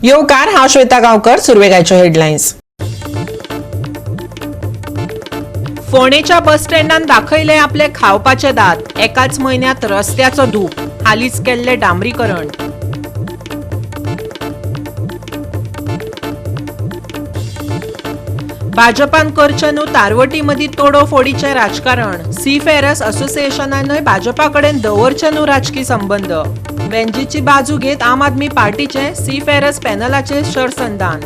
येवकार, हांव श्वेता गांवकर. सुरवेक आयच्यो हेडलायन्स. फोंडेच्या बस स्टँडान दाखयले आपले खावपाचे दांत. एकाच म्हयन्यांत रस्त्याचो धूप, हालींच केल्लें डांबरीकरण. भाजपान करचें न्हू तारवटी मदीं तोडोफोडीचें राजकारण. सी फेरस असोसिएशनानय भाजपा कडेन दवरचे न्हू राजकी संबंद. वेंजीची बाजू घेत आम आदमी पार्टीचे सी फेरस पॅनलाचे शरसंधान.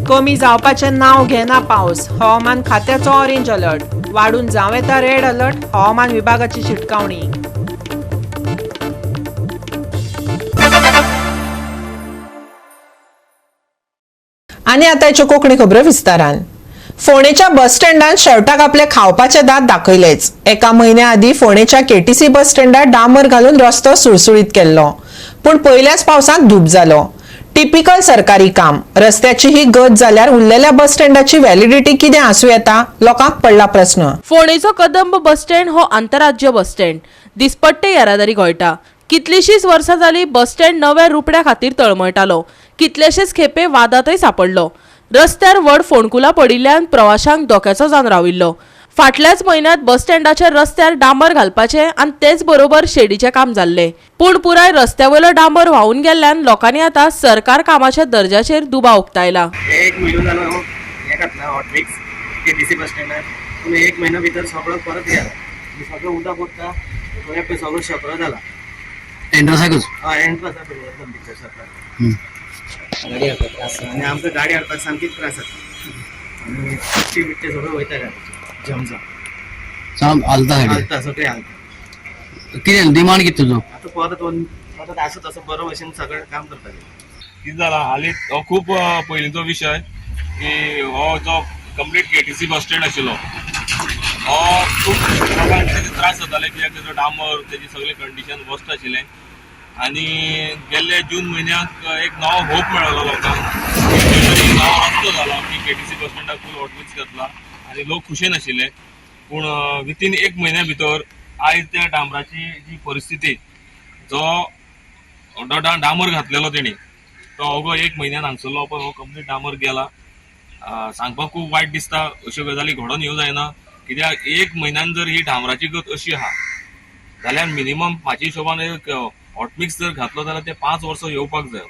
कमी जावपाचें नांव घेना पावस. हवामान खात्याचो ऑरेंज अलर्ट, वाडून जावं येता रेड अलर्ट. हवामान विभागाची शिटकावणी. आनी आतां ह्यो कोंकणी खबरो विस्तारान. फोंडेच्या बस स्टँडान शेवटाक आपले खावपाचे दांत दाखयलेच. एका म्हयन्या आदीं फोंडेच्या केटीसी बस स्टँडार डांबर घालून रस्तो सुळसुळीत केल्लो, पूण पयल्याच पावसांत धूप जालो. टिपिकल सरकारी काम. रस्त्याची ही गत जाल्यार उरलेल्या बस स्टँडाची व्हॅलिडिटी कितें आसूं येता, लोकांक पडला प्रस्न. फोंडेचो कदंब बस स्टँड हो आंतरराज्य बस स्टँड. दिसपट्टे येरादारी घोळटा. कितलीशींच वर्सां जाली बस स्टँड नव्या रुपड्या खातीर तळमळटालो. कितलेशेच खेपे वादांतय सांपडलो. रस्त्यार व्हड फोंडकुलां पडिल्ल्यान प्रवाशांक धोक्याचो जावन राविल्लो. फाटल्याच म्हयन्यांत बस स्टँडाच्या रस्त्यार डांबर घालपाचें आनी तेच बरोबर शेडीचें काम जाल्लें, पूण पुराय रस्त्या वयलो डांबर व्हांवून गेल्ल्यान लोकांनी आतां सरकार कामाच्या दर्जाचेर दुबाव उक्तायला. एक म्हयनो जालो हें घातला हॉटमिक्स केटीसी बस स्टँडार, पूण एक म्हयन्या भितर सगळो परत गेला. सगळें उदक उरता थंय पळय, सगळो शेपरो जाला. एंट्रन्साकच? हय, एंट्रन्स आसा पळय, एकदम भितर सकयल. गाडी हाडपाक त्रास आनी आमकां गाडी हाडपाक सामकीच त्रास जाता आनी बिट्टे बिट्टे सगळें वयता गाडयेचे जम जावन. साम हालता सायडीन. हालता, सगळें हालता. कितें डिमांड कितें तुजो? आतां परत परत आसा तसो बरो भशेन सगळें काम करपाचें. कितें जाला, हालींच हो खूब पयलींचो विशय की हो जो complete KTC bus stand आशिल्लो हो खूब लोकांक तेजे त्रास जाताले, कित्याक तेजो डांबर, तेजी सगळें कंडिशन वर्स्ट आशिल्लें. आनी गेल्ले जून म्हयन्याक एक नवो होप मेळ्ळो लोकांक की खंय तरी नवो रस्तो जाला, की केटीसी बस स्टँडाक फूल हॉटमिक्स घातला आनी लोक खुशेन आशिल्ले. पूण विथीन एक म्हयन्या भितर आयज त्या डांबराची जी परिस्थिती, जो डांबर घातलेलो तेणी तो अवघो एक म्हयन्यान हांगसरलो पळय हो कंप्लीट डांबर गेला. सांगपाक खूब वायट दिसता. अश्यो गजाली घडोवन येवं जायना, कित्याक एक म्हयन्यान जर ही डांबराची गत अशी आहा जाल्यार मिनिमम म्हाज्या हिशोबान एक हॉटमिक्स जर घातलो जाल्यार ते 5 वर्सां येवपाक जाय.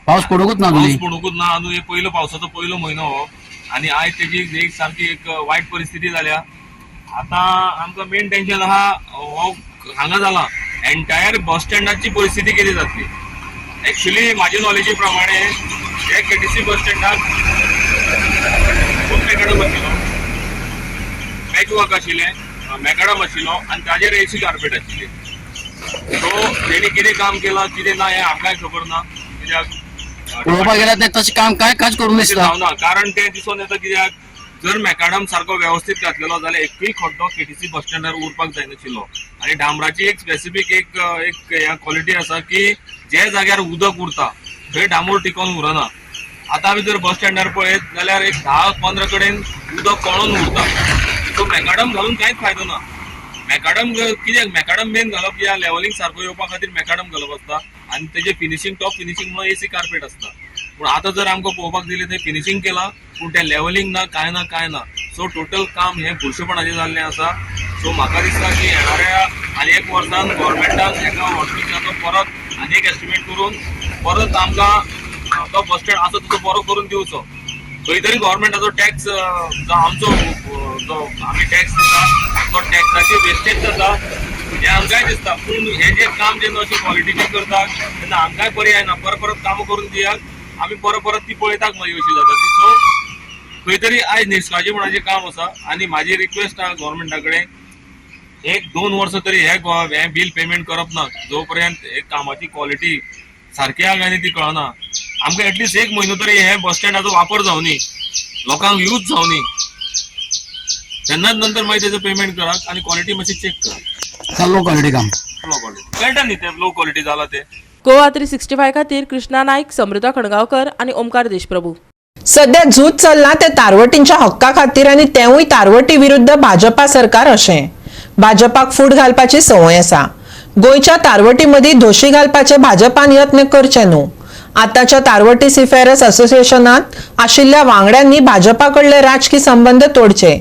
पावस पडूंकच ना पावस अजून. पडुंकूच ना अजून. हे पयलो पावसाचो पयलो म्हयनो हो आनी आयज तेजी एक सामकी एक वायट परिस्थिती जाल्या. आतां आमकां मेन टेन्शन आहा, हो हांगा जाला, एंटायर बस स्टँडाची परिस्थिती कितें जातली. एक्चुली म्हाजे नॉलेजी प्रमाणे हे केटीसी बस स्टँडाक खूब मेकाडम आशिल्लो, पॅच वर्क आशिल्लें, मेकाडम आशिल्लो आनी ताजेर एसी कार्पेट आशिल्ली. सो तेणी कितें काम केलां कितें ना हें आमकांय खबर ना, कित्याक पळोवपाक गेल्यार तें तशें काम काय कांयच करूंक तशें दिसता. जावना, कारण तें दिसून येता, कित्याक जर मॅकाडम सारको वेवस्थीत घातलेलो जाल्यार एकूय खड्डो केटीसी बस स्टँडार उरपाक जायनाशिल्लो. आनी डांबराची एक स्पेसिफीक एक एक ह्या क्वॉलिटी आसा की जे जाग्यार उदक उरता थंय डांबर टिकोन उरना. आतां आमी जर बस स्टँडार पळयत जाल्यार एक 10-15 कडेन उदक कोळोन उरता. सो मॅकाडम घालून कांयच फायदो ना. मॅकाडम कित्याक, मॅकाडम मेन घालप कित्याक, लेवलिंग सारको येवपा खातीर मॅकाडम घालप आसता आनी तेजे फिनिशींग, टॉप फिनिशींग म्हणून एसी कार्पेट आसता. पूण आतां जर आमकां पळोवपाक गेलें थंय फिनिशींग केलां, पूण तें लेवलिंग ना, कांय ना, कांय ना. सो टोटल काम हें बुरशेपणाचें जाल्लें आसा. सो म्हाका दिसता की येणाऱ्या आनी एक वर्सान गोवोरमेंटान एका हॉटमिक्साचो परत आनी एक एस्टिमेट करून परत आमकां तो बस स्टँड आसा तसो बरो करून दिवचो. खंय तरी गव्हर्मेंटाचो टॅक्स जो आमचो जो आमी टॅक्स दिता तो टॅक्साची वेस्टेज जाता हें आमकांय दिसता. पूण हें जें काम जेन्ना अशें क्वॉलिटीचें करता तेन्ना आमकांय पर्याय ना. परत परत कामां करून दियात, आमी परत परत ती पळयतात, मागीर अशी जाता ती. सो खंय तरी आयज निश्काळजीपणाचें काम आसा आनी म्हाजी रिक्वेस्ट आहा गव्हर्मेंटा कडेन, एक 2 वर्सां तरी हे बील पेमेंट करप ना, जो पर्यंत हे कामाची क्वॉलिटी सारकी आहा काय न्ही ती कळना. आमकां एटलिस्ट एक म्हयनो तरी हे बस स्टँडाचो वापर जावनी, लोकांक यूज जावनी, तेन्नाच नंतर मागीर तेजो पेमेंट करात आनी क्वॉलिटी मातशी चॅक करात. लो क्वॉलिटी काम. लो क्वॉलिटी कळटा न्ही, ते लो क्वॉलिटी जाला ते. गोवा 365 खातीर कृष्णा नाईक, समृता खणगांवकर आनी ओमकार देशप्रभू. सध्या झूज चल्लां तें तारवटींच्या हक्का खातीर आनी तेवूय तारवटी विरुद्ध भाजपा सरकार. अशें भाजपाक फूट घालपाची संवय आसा. गोंयच्या तारवटी मदीं धोशी घालपाचे भाजपान यत्न करचे न्हू. आतांच्या तारवटी सीफेरर्स असोसिएशनात आशिल्ल्या वांगड्यांनी भाजपा कडले राजकी संबंद तोडचे,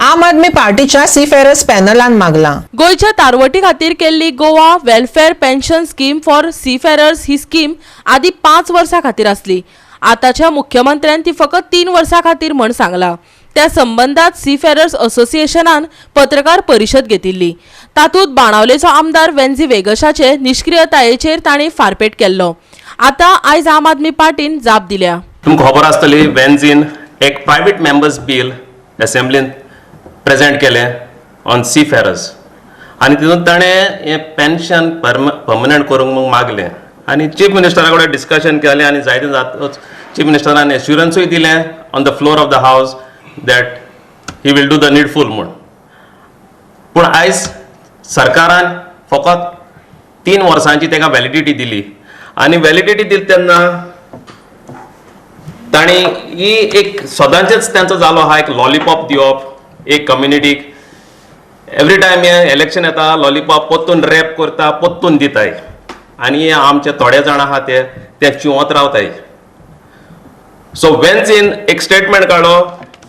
आम आदमी पार्टीच्या सीफेरर्स पॅनलान मागला. गोंयच्या तारवटी खातीर केल्ली Goa welfare pension scheme for seafarers he scheme आदी 5 वर्सां खातीर आसली. आतांच्या मुख्यमंत्र्यान ती फकत 3 वर्सां खातीर म्हण सांगला. त्या संबंदात सीफेरर्स असोसिएशनान पत्रकार परिशद घेतिल्ली. तातूंत बाणावलेचो आमदार वेन्झी वेगशाचे निश्क्रियतायेचेर तांणी फारपेट केल्लो. आतां आयज आम आदमी पार्टीन जाप दिल्या. तुमकां खबर आसतली, वेन्झीन एक प्रायवेट मेंबर्स बील असेंब्लीन प्रेजेंट केलें ऑन सी फेरर्स आनी तितून ताणें हें पेन्शन परमनंट करूंक म्हूण मागलें आनी चीफ मिनिस्टरा कडेन डिस्कशन केलें आनी जायते जातच चीफ मिनिस्टरान एश्युरन्सूय दिलें on the floor of the house that he will do the needful म्हूण. पूण आयज सरकारान फकत 3 वर्सांची ताका व्हॅलिडिटी दिली आनी व्हॅलिडिटी दिली तेन्ना तांणी ही एक सदांचेच तांचो जालो आहा एक लॉलीपॉप दिवप एक कम्युनिटीक. एवरी टायम हें इलेक्शन येता लॉलीपॉप पोत्तून रॅप करता, पोत्तून दिताय आनी हे आमचे थोडे जाण आहा ते ते चिंवत रावताय. सो वेन्झीन एक स्टेटमेंट काडलो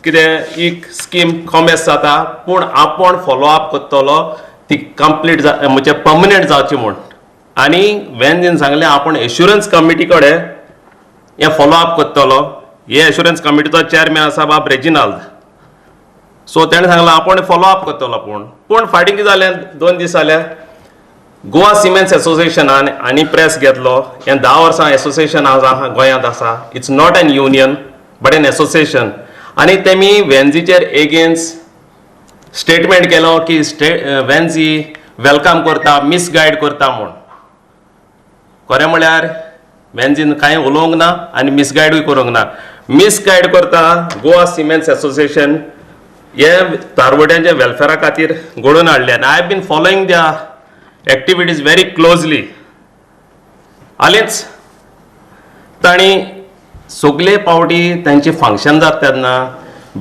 कितें ही स्कीम कॉमेस जाता पूण आपूण फॉलो अप करतलो ती कंप्लीट म्हणजे पर्मनंट जावची म्हूण. आनी वेन्झीन सांगलें आपूण एश्युरन्स कमिटी कडेन हें फॉलो अप करतलो. हे एश्युरन्स कमिटीचो चेअरमॅन आसा बाब रेजिनाल्द. सो तेणें सांगलां आपूण फॉलो अप करतलो. पूण पूण फाटीं कितें जालें, 2 दीस जाले गोवा सिमेंट्स एसोसिएशनान आनी प्रेस घेतलो. हें 10 वर्सां एसोसिएशन आसा गोंयांत आसा, it's not an union but an association. आनी तेमी वेन्झीचेर एगेन्स्ट स्टेटमेंट केलो की वेन्झी welcome करता, मिसगायड करता म्हूण. खरें म्हळ्यार वेन्झीन कांय उलोवंक ना आनी मिसगायडूय करूंक ना. मिसगायड करता गोवा सिमेंट्स एसोसिएशन हे तारवट्यांच्या वेलफेरा खातीर घडोवन हाडलें आनी I have been following the activities very closely. हालींच तांणी सगले पावटी तांची फंक्शन जाता तेन्ना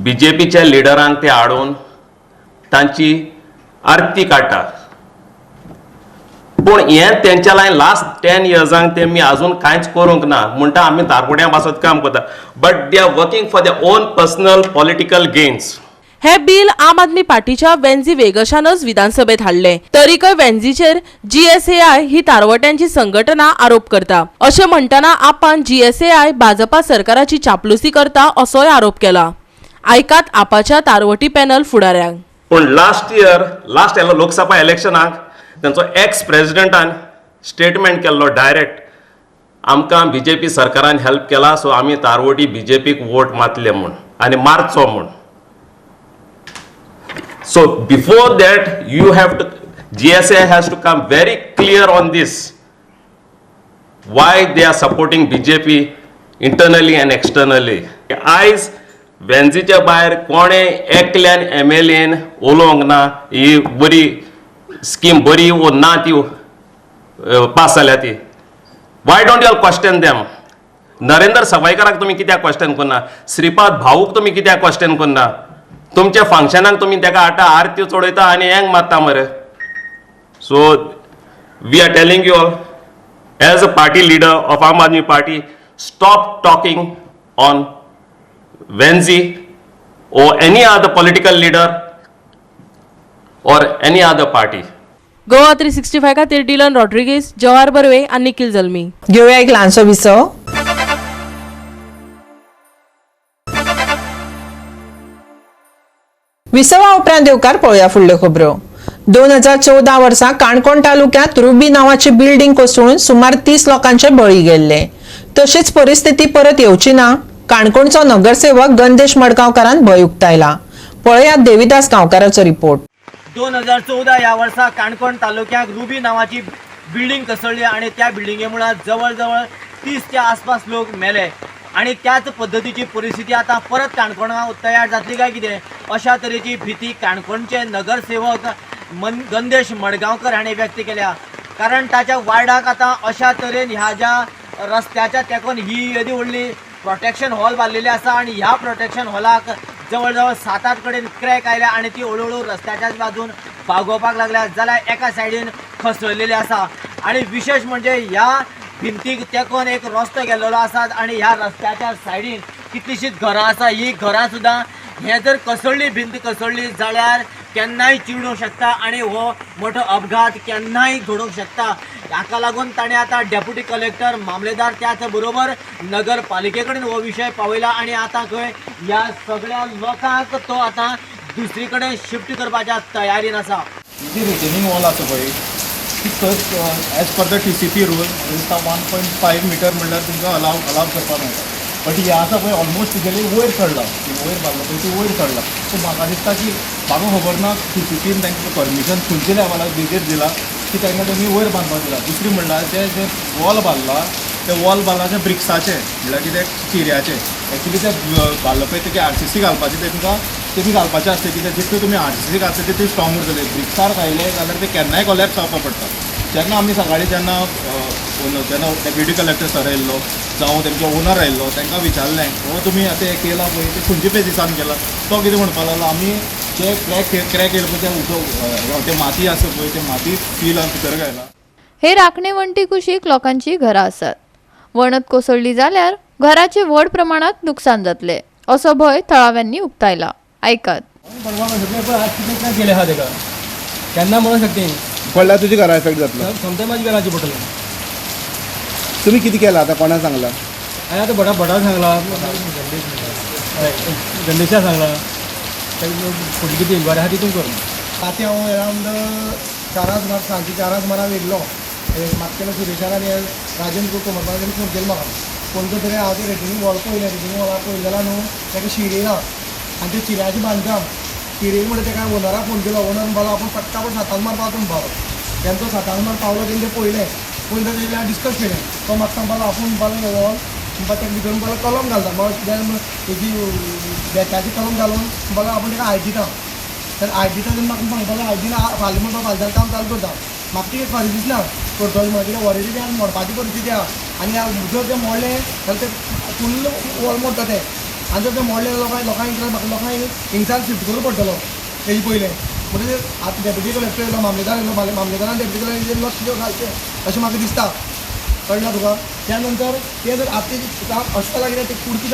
बीजेपीच्या लिडरांक ते हाडून तांची आरती काडटा. पूण हें तेंच्या लायन लास्ट 10 इयर्सांक तेमी आजून कांयच करूंक ना. म्हणटा आमी तारवट्यां पासत काम करता, but they are working for their own personal political gains. हे बिल आम आदमी पार्टीच्या वेन्झी वेगशानच विधानसभेत हाडले. तरीकय वेन्झीचेर जीएसएआय ही तारवट्यांची संघटना आरोप करता. अशें म्हणटना आपान जीएसएआय भाजपा सरकाराची चापलुसी करता असोय आरोप केला. आयकात आपाच्या तारवटी पॅनल फुडाऱ्यांक. पूण लास्ट इयर लास्ट लोकसभा इलेक्शनाक तेंचो एक्स प्रेजिडेंटान स्टेटमेंट केल्लो डायरेक्ट, आमकां बीजेपी सरकारान हेल्प केला, सो आमी तारवटी बीजेपीक वोट मारतले म्हूण आनी मारचो म्हूण. So before that you have to, GSA has to come very clear on this, why they are supporting BJP internally and externally. आयज वेन्झीच्या भायर कोणें एकल्यान एमएलएन उलोवंक ना ही बरी स्कीम बरी वो ना ती पास जाल्या ती. Why don't you question them? Narendra सवायकराक तुमी कित्याक क्वेश्चन करना? श्रीपाद भाऊक तुमी कित्याक क्वेश्चन करना? तुमच्या फंक्शनाक तुमी ताका आतां आरत्यो चडयता आनी हेंग मारता मरे. So we are telling you all as a party leader of Aam Aadmi Party, stop talking on Venzy or any other political leader or any other party. Goa 365 खातीर डिलन रॉड्रिगीस, जवाहर बर्वे आनी निखिल जल्मी. घेवया एक ल्हानसो विसव. विसवा उपरांत येवकार पळोवया फुडल्यो खबरो. 2014 वर्सा काणकोण तालुक्यांत रुबी नांवाची बिल्डिंग कोसळून सुमार 30 लोकांचे बळी गेल्ले. तशीच परिस्थिती परत येवची ना, काणकोणचो नगरसेवक गंदेश मडगांवकारान भंय उक्तायला. पळयात देविदास गांवकाराचो रिपोर्ट. 2014 ह्या वर्सा काणकोण तालुक्याक रुबी नांवाची बिल्डिंग कोसळ्ळी आनी त्या बिल्डिंगे मुळां जवळ जवळ 30च्या आसपास लोक मेले आनी त्याच पद्दतीची परिस्थिती आतां परत काणकोणां तयार जातली काय कितें अशा तरेची भीती काणकोणचे नगरसेवक गंदेश मडगांवकर हाणें व्यक्त केल्या. कारण ताच्या वार्डाक आतां अशा तरेन ह्या ज्या रस्त्याच्या तेंकून ही येदी व्हडली प्रोटेक्शन हॉल बांदलेली आसा आनी ह्या प्रोटेक्शन हॉलाक जवळ जवळ 7-8 कडेन क्रॅक आयल्या आनी ती हळू हळू रस्त्याच्याच बाजून बागोवपाक लागल्या. जाल्यार एका सायडीन खसळलेली आसा आनी विशेश म्हणजे ह्या भिंतीक तेंकोन एक रस्तो गेल्लो आसा आनी ह्या रस्त्याच्या सायडीन कितलीशींच घरां आसा. ही घरां सुद्दां हें जर कसळ्ळी भिंत कसळ्ळी जाल्यार केन्नाय चिडूंक शकता आनी हो मोठो अपघात केन्नाय घडूंक शकता. हाका लागून ताणें आतां डेप्युटी कलेक्टर, मामलेदार, त्याच बरोबर नगरपालिके कडेन हो विशय पावयला आनी आतां खंय ह्या सगळ्या लोकांक तो आतां दुसरी कडेन शिफ्ट करपाच्या तयारीन आसा. जी रिटेनिंग वॉल आसा पळय ती as per the TCP rule दिसता 1.5 मिटर म्हणल्यार तुमकां अलाव करपाक मेळटा. बट हें आसा पळय ऑलमोस्ट तुगेली वयर चडला, वयर बांदला पळय ती वयर चडला. सो म्हाका दिसता की म्हाका खबर ना टीसीपीन तांकां परमिशन खंयच्या लेवलाक बेजीर दिला की तांकां तेमी वयर बांदपाक दिला. दुसरी म्हणल्यार तें जें वॉल बांदला तें वॉल बांदला तें ब्रिक्साचें म्हणल्यार कितें चिऱ्याचें. एक्चुली तें बांदलां पळय तें आरसीसी घालपाचें तेमकां तेमी घालपाचें आसलें कित्याक जितलें तुमी आरसीसी घातले तितलें स्ट्रॉंग उरतलें. ब्रिक्सार घायलें जाल्यार तें केन्नाय कोलॅप्स जावपाक पडटा. जेन्ना आमी सकाळीं जेन्ना जेन्ना डेप्युटी कलेक्टर सर आयिल्लो जावं तेमचो ओनर आयिल्लो तांकां विचारलें हो तुमी आतां हें केलां पळय तें खंयचे बेजिसान केलां. तो कितें म्हणपाक लागलो आमी जे क्रॅक येयला पळय तें उदक तें माती आसा पळय तें माती फील भितर घायला. हे राखणे वण्टी कुशीक लोकांची घरां आसात. वणत कोसळ्ळी जाल्यार घराचे व्हड प्रमाणात नुकसान जातले असो भंय थळाव्यांनी उक्तायला. आयकात. केले आहा तेका केन्ना म्हणूंक शकता. पडल्यार तुजी घरा इफेक्ट जातलो. सोमतें म्हाज्या घराची पडटलें. तुमी कितें केलां आतां कोणा सांगलां? हांवें आतां भटा भटा सांगलां, गंदेशा सांगलां, फुडली कितें इन्क्वायरी आहा तितून कर. राती हांव अरावंड 4 सुमार सांजचे 4 सुमार येयल्लो. मागच्या सुरेशान आनी राजेंद्र कोमरपान फोन केलो म्हाका. फोन करतकीर हांव तें रेटिंग वॉल पळयलें. रेटिंग वॉलार पळयलें जाल्यार न्हू ताका शिर येयला आनी तें चिऱ्याचें बांदकाम. शिर येयली म्हणटकीर तेका ओनराक फोन केलो. ओनर म्हणपाक आपूण फटाफट 7 मार पावता म्हणपाक. तेन्ना तो 7 मार पावलो तेणें तें पळयलें. पळयलें तेजें डिस्कस केलें. तो म्हाका सांगपाक आपूण म्हणपाक लागलो वॉल म्हणपाक ताका भितर म्हणपाक कलम घालता देन तेजी बेताची कलम घालून म्हणपाक आपूण ताका आय दिता. तर आय दिता तेन्ना म्हाका सांगपाक लागलो आय दिना फाल्यां म्हणपाक फाल्यां काम चालू करता. म्हाका कितें खरें दिसना करतलो म्हणून कित्याक ऑलरेडी तें मोडपाची परिस्थिती आहा आनी जर तें मोडलें जाल्यार तें फुल्ल वॉल मोडटा तें. आनी जर तें मोडलें जाल्यार लोकांक म्हाका लोकांक हिंगसान शिफ्ट करूं पडटलो तेजे पयलें. म्हणटकीर आतां डेप्युटी कलेक्टर येयलो, मामलेदार येयलो, मामलेदारान डेप्युटी कलेक्टर लक्ष घालचें अशें म्हाका दिसता. कळ्ळें तुका? त्या नंतर तें जर आतां अशें जालां कितें तें कुडकी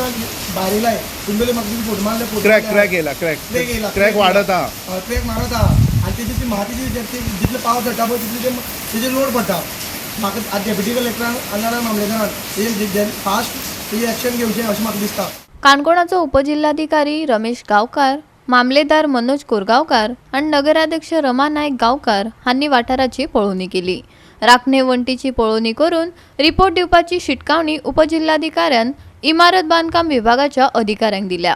भायर येयलाय तुमगेले म्हाका फोटो मारले. क्रॅक येयला, क्रॅक वाडत आहा, क्रॅक मारत आहा आनी तेजी ती माती जितले पावस पडटा पळय तितले तेजेर लोड पडटा. म्हाका आतां डेप्युटी कलेक्टरान आनी मामलेदारान तेजेर फास्ट तेजेर एक्शन घेवचें अशें म्हाका दिसता. काणकोणाचो उपजिल्हाधिकारी रमेश गांवकार, मामलेदार मनोज कोरगांवकार आनी नगराध्यक्ष रमा नायक गांवकार हांणी वाठाराची पळोवणी केली. राखणे वण्टीची पळोवणी करून रिपोर्ट दिवपाची शिटकावणी उपजिल्हाधिकाऱ्यान इमारत बांदकाम विभागाच्या अधिकाऱ्यांक दिल्या.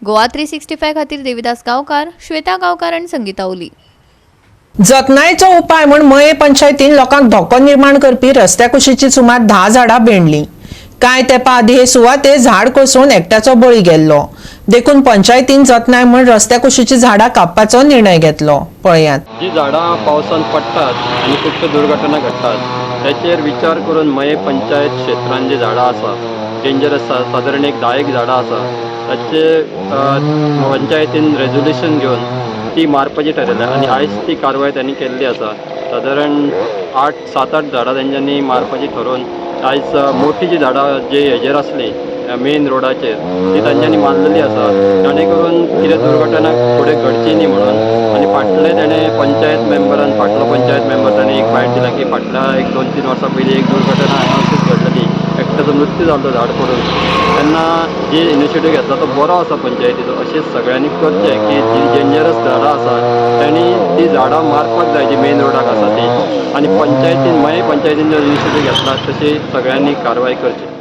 गोवा 365 खातीर देविदास गांवकार, श्वेता गांवकार आनी संगीता ओली. जतनायेचो उपाय म्हूण मये पंचायतीन लोकांक धोको निर्माण करपी रस्त्या कुशीची सुमार 10 झाडां बेणली. कांय तेंपा आदी हे सुवातेर झाड कोसळून एकट्याचो बळी गेल्लो. देखून पंचायतीन जतनाय म्हूण रस्त्या कुशीची झाडां कापपाचो निर्णय घेतलो. पळयात. जी झाडां पावसांत पडटात आनी खुबश्यो दुर्घटना घडटात ताचेर विचार करून मये पंचायत क्षेत्रांत जी झाडां आसा डेंजरस सादारण एक 10 झाडां आसा ताचे पंचायतीन रेजोल्युशन घेवन ती मारपाची ठरयल्या आनी आयज ती कारवाय त्यांनी केल्ली आसा. सादारण 7-8 झाडां तेंच्यांनी मारपाची ठरोवन आयज मोठी जी झाडां जे हेजेर आसली मेन रोडाचेर ती तांच्यांनी मारलेली आसा, जाणे करून कितें दुर्घटना फुडें घडची न्ही म्हणून. आनी फाटले तेणें पंचायत मेंबरान फाटलो पंचायत मेंबर ताणें एक बायट दिला की फाटल्या एक 2-3 वर्सां पयलीं एक दुर्घटना हांगा अशीच घडलेली, एकट्याचो मृत्यू जालो झाड पडून. तेन्ना जे इनिशिएटीव घेतला तो बरो आसा पंचायतीचो, अशें सगळ्यांनी करचें की जी डेंजरस झाडां आसा तांणी ती झाडां मारपाक जाय जी मेन रोडाक आसा ती. आनी पंचायतीन मये पंचायतीन जो इनिशिएटीव घेतला तशी सगळ्यांनी कारवाय करची.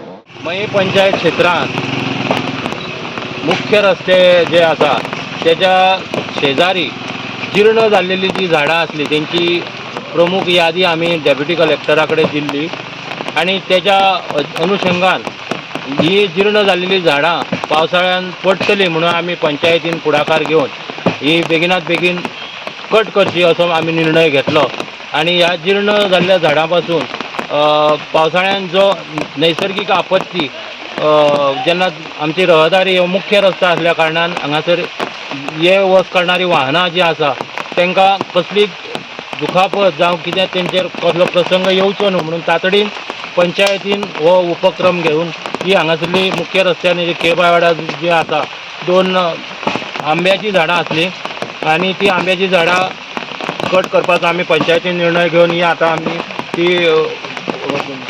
मये पंचायत क्षेत्रांत मुख्य रस्ते जे आसा तेज्या शेजारी जीर्ण जाल्लेली जी झाडां आसली तेंची प्रमुख यादी आमी डेप्युटी कलेक्टरा कडेन दिल्ली आनी तेज्या अनुशंगान ही जीर्ण जाल्लेली झाडां पावसाळ्यान पडटली म्हणून आमी पंचायतीन फुडाकार घेवन ही बेगिनात बेगीन कट करची असो आमी निर्णय घेतलो. आनी ह्या जीर्ण जाल्ल्या झाडां पासून पावसाळ्यान जो नैसर्गीक आपत्ती जेन्ना आमची रहदारी हो मुख्य रस्तो आसल्या कारणान हांगासर ये वच करणारी वाहनां जी आसा तांकां कसलीच दुखापत जावं कितें तेंचेर कसलो प्रसंग येवचो न्हू म्हणून तातडीन पंचायतीन हो उपक्रम घेवन ही हांगासरली मुख्य रस्त्यान केबायवाडा जी आसा 2 आंब्याचीं झाडां आसलीं आनी ती आंब्याचीं झाडां कट करपाचो आमी पंचायतीन निर्णय घेवन ही आतां आमी ती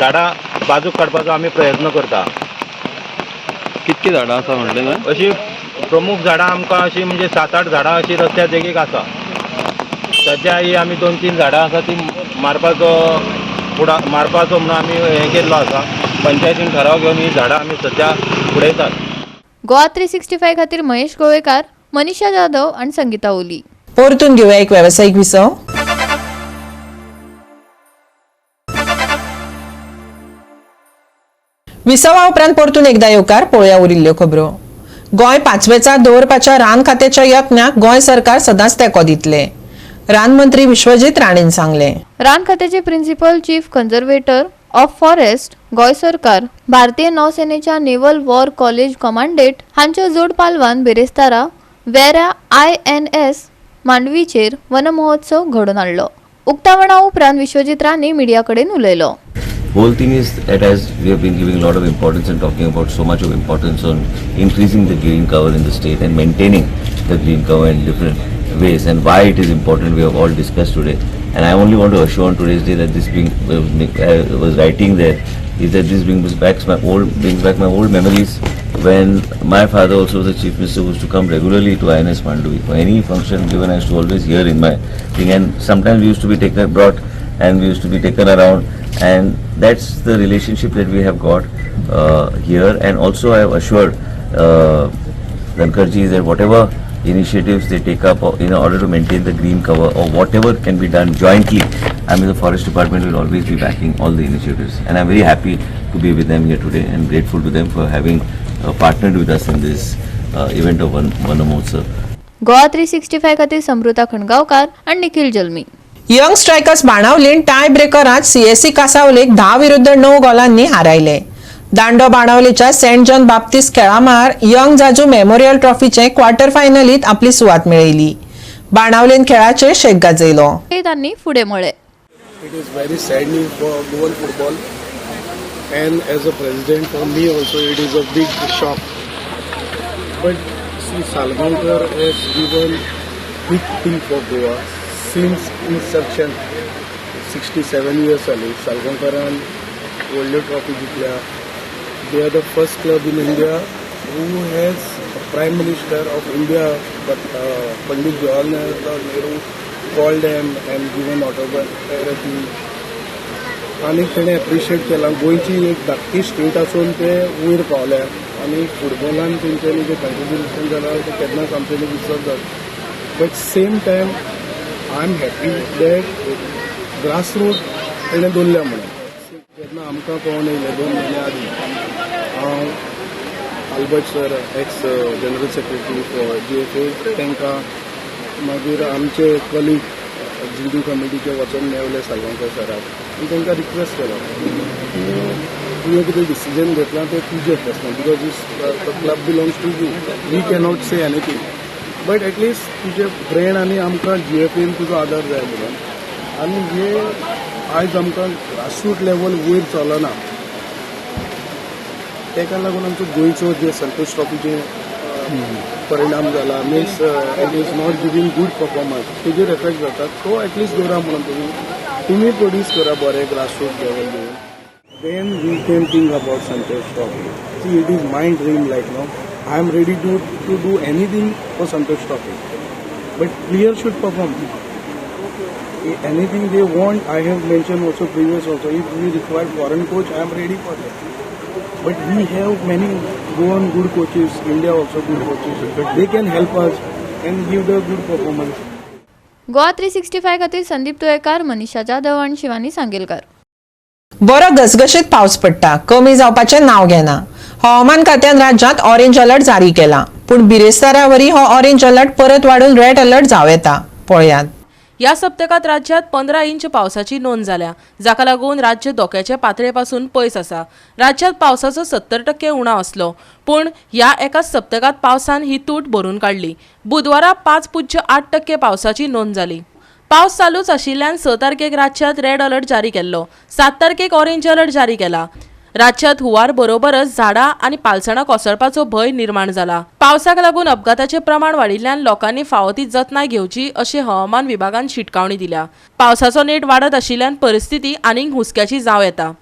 झाडां बाजूक काडपाचो आमी प्रयत्न करता. कितकी झाडां आसा म्हणलें न्हय? अशी प्रमुख झाडां आमकां अशी म्हणजे 7-8 झाडां अशी रस्त्या देगेक आसा. सद्या ही आमी 2-3 झाडां आसा ती मारपाचो मारपाचो म्हणून आमी हें केल्लो आसा. पंचायतीन ठराव घेवन ही झाडां आमी सद्या उडयतात. गोवा 365 खातीर महेश गोवेकार, मनीषा जाधव आणि संगीता ओली. परतून घेऊया एक व्यावसायिक विसव. विसवा उपरांत परतून एकदा येवकार पळोवया उरिल्ल्यो खबरो. गोंय पाचवेचा दवरपाच्या रान खात्याच्या यत्नाक गोंय सरकार सदांच तेंको दितले, रान मंत्री विश्वजीत राणेन सांगले. रान खात्याचे principal chief conservator of forest Goa सरकार, भारतीय नौसेनेच्या नेव्हल वॉर कॉलेज कमांडेंट हांच्या जोड पालवान बिरेस्तारा वेरा INS मांडवीचेर वनमहोत्सव घडोवन हाडलो. उक्तावणा उपरांत विश्वजीत राणे मिडिया कडेन उलयलो. Whole thing is that as we have been giving a lot of importance and talking about so much of importance on increasing the green cover in the state and maintaining the green cover in different ways, and why it is important we have all discussed today. And I only want to assure on today's day that this being I was writing there is that this brings back my old memories when my father also was a chief minister who used to come regularly to INS Mandovi for any function given. I used to always hear in my thing, and sometimes we used to be taken brought and we used to be taken around, and that's the relationship that we have got here. And also I have assured Dhankarji that whatever initiatives they take up in order to maintain the green cover or whatever can be done jointly, I mean the forest department will always be backing all the initiatives, and I'm very happy to be with them here today and grateful to them for having partnered with us in this event of Vanamotsav. Goa 365 खातीर समृता खणगावकार आणि Nikhil Jalmi. Young Strikers बाणावलीन tie ब्रेकरात CSC कासावलेक 10-9 गोलांनी हारायले. दांडो बाणावलीच्या saint John Baptist खेळामळार Young Jaju memorial ट्रॉफीचे क्वार्टर फायनलीत आपली सुवात मेळयली. बाणावलीन खेळाचेर शेक गाजयलो. तांणी फुडें म्हळें, It is very sad news for Goan football, and as a president for me also it is a big shock. But see, Salgaonkar has given big thing for Goa since inception. 67 years आली सालगांवकरान व्हडल्यो trophy जिखल्या. They are the first club in India who has Prime Minister of India Pandit Jawaharlal Nehru called them and given autography. आनी तेणें appreciate केलां. गोंयची एक धाकटी state आसून ते वयर पावल्या आनी फुटबॉलान तेंच्यांनी जें कंट्रिब्युशन जालां तें केन्नाच आमच्यांनी विसरतात. But same time I am happy that grassroot तेणें दवरल्या म्हणून. जेन्ना आमकां कळोन येयलें 2 म्हयन्या आदीं, हांव Albert sir ex general secretary for GFA तांकां, मागीर आमचे कलीग एक्झिक्युटीव कमिटीचे वचोन मेवले सालगांवकर सराक आनी तांकां रिक्वेस्ट केलो की तुवें कितें डिसिजन घेतलां तें तुजें personal, because this club belongs to you, we cannot say anything, but at least तुजें ब्रेन आनी आमकां जीएफएन तुजो आदार जाय म्हणून. आनी हे आयज आमकां ग्रासरूट लेवल वयर चलना, ताका लागून आमचो गोंयचो जे संतोष ट्रॉफीचे परिणाम जाला, means it is not giving good performance, तेजेर एफेक्ट जाता. तो एटलिस्ट दवरा म्हणून तुमी प्रोड्यूस करा बरें ग्रासरूट लेवल घेवन, then we can think about Santosh trophy. See, it is my dream, like no, I am ready to do anything for Santosh trophy, but player should perform anything they want. I have mentioned also previous also, if we require foreign coach, I am ready for that. But we have many Goan good coaches, India also good coaches, but they can help us and give the good performance. Goa 365 खातीर संदीप तुयेकार, मनीषा जाधव आणि शिवानी सांगेलकर. बरो घसघशीत पावस पडटा, कमी जावपाचें नांव घेना. हवामान खात्यान राज्यांत ऑरेंज अलर्ट जारी केला, पूण बिरेस्तारावरी हो ऑरेंज अलर्ट परत वाडून रेड अलर्ट जावं येता. पळयात. ह्या सप्तकात राज्यात 15 इंच पावसाची नोंद जाल्या, जाका लागून राज्य धोक्याचे पातळे पासून पयस आसा. राज्यात पावसाचो 70% उणाव आसलो, पूण ह्या एकाच सप्तकात पावसान ही तूट भरून काडली. बुधवारा 5.8% पावसाची नोंद जाली. पावस चालूच आशिल्ल्यान 6 तारखेक राज्यांत रेड अलर्ट जारी केल्लो. 7 तारखेक ऑरेंज अलर्ट जारी केला. राज्यांत हुंवार बरोबरच झाडां आनी पालसणां कोसळपाचो भंय निर्माण जाला. पावसाक लागून अपघाताचें प्रमाण वाडिल्ल्यान लोकांनी फावो ती जतनाय घेवची अशें हवामान विभागान शिटकावणी दिल्या. पावसाचो नेट वाडत आशिल्ल्यान परिस्थिती आनीक हुस्क्याची जावं येता.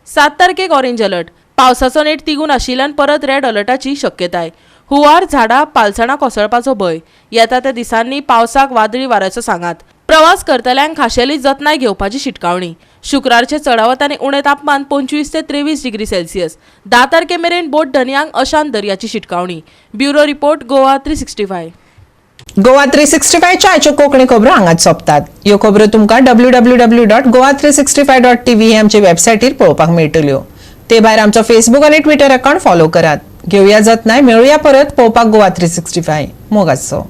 7 तारखेक ऑरेंज अलर्ट. पावसाचो नेट तिगून आशिल्ल्यान परत रेड अलर्टाची शक्यताय. हुंवार, झाडां, पालसणां कोसळपाचो भंय. येता त्या दिसांनी पावसाक वादळी वाऱ्याचो सांगात. प्रवास करतल्यांक खाशेली जतनाय घेवपाची शिटकावणी. शुक्रारचे चडावत आनी उणें तापमान 25 ते 23 डिग्री सेल्सियस. 10 तारखे मेरेन बोट धनयांक अशांत दर्याची शिटकावणी. Bureau report, Goa 365. Goa 365च्या आयच्यो कोंकणी खबरो हांगाच सोंपतात. ह्यो खबरो तुमकां www.goa365.tv हे आमचे वेबसायटीर पळोवपाक मेळटल्यो. ते भायर आमचो फेसबूक आनी ट्विटर अकाउंट फॉलो करात. घेवया जतनाय, मेळुया परत पळोवपाक गोवा 365. मोग आसचो.